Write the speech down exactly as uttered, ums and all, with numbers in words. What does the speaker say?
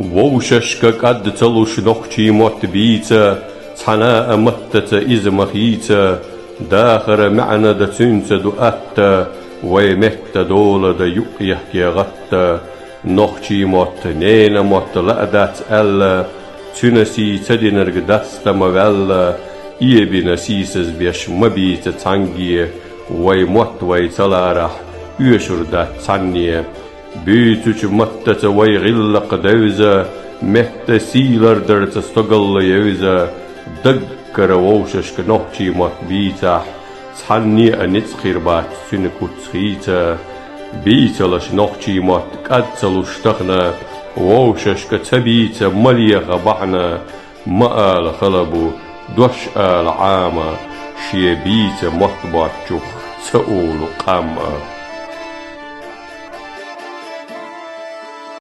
Вовшашка кӀад ца луш нохчий мотт бийца, цхьана а маттаца иза ма хийца, дахара маьӀна да цуьнца ду атта, вай метта дола да юкъ яхке гӀатта. Нохчий мотт нена мотт лаа дац аьлла, цуьнан сий ца динарг даста ма ваьлла, эбина сийсаз беш ма бийца цхьанге, вай мотт вай ца ларахь, оьшур дац цхьанне. Буьйцучу маттаца вай гӀиллакх девза, метта сий лардарца стогалла евза, даггара вовшашка нохчий мотт бийцахь, цхьанне а ницкъ хир бац цуьнан куц хийца. Бийцалаш нохчий мотт кӀад ца луш тахана, вовшашка ца бийца ма леха бахьана, ма ала хала бу, дош ала Ӏама, шен бийца мотт боцчух ца улу къам а.